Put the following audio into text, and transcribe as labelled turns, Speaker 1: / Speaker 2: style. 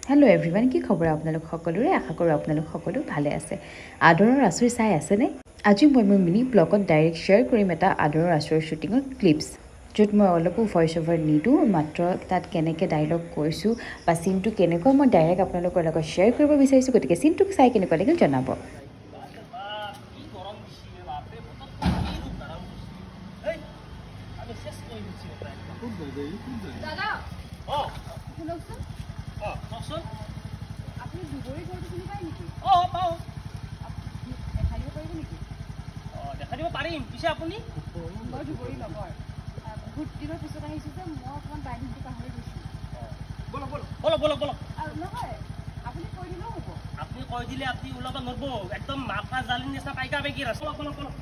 Speaker 1: Hello' everyone, কি খবৰ আপোনালোক সকলোৰে? আশা কৰোঁ আপোনালোক সকলো ভালে আছে। আদৰৰ আচৰি চাই আছেনে? আজি মই মোৰ মিনি ব্লগত ডাইৰেক্ট শ্বেয়াৰ কৰিম এটা আদৰৰ আচৰি শ্বুটিঙৰ ক্লিপছ, য'ত মই অলপো ভইচ অভাৰ নিদিওঁ, মাত্ৰ তাত কেনেকৈ ডাইলগ কৈছোঁ বা চিনটো কেনেকুৱা মই ডাইৰেক্ট আপোনালোকৰ লগত শ্বেয়াৰ কৰিব বিচাৰিছোঁ। গতিকে চিনটোক চাই কেনেকুৱা লাগিল জনাব।
Speaker 2: দেখাই দিব পাৰিম। পিছে আপুনি?
Speaker 3: মই ধুবুৰী লগৰ, বহুত দিনৰ পিছত আহিছোঁ যে মই অকণমান টাইমিংটো পাহৰি গৈছোঁ।
Speaker 2: বলক বলক বলক বলক।
Speaker 3: নহয়, আপুনি কৈ দিলেও হ'ব।
Speaker 2: আপুনি কৈ দিলে আপুনি ওলাব নোৱাৰিব, একদম মাফা জালিৰ নিচিনা পাইকা পাইকি ৰাস্তা। বলক বলক বলক।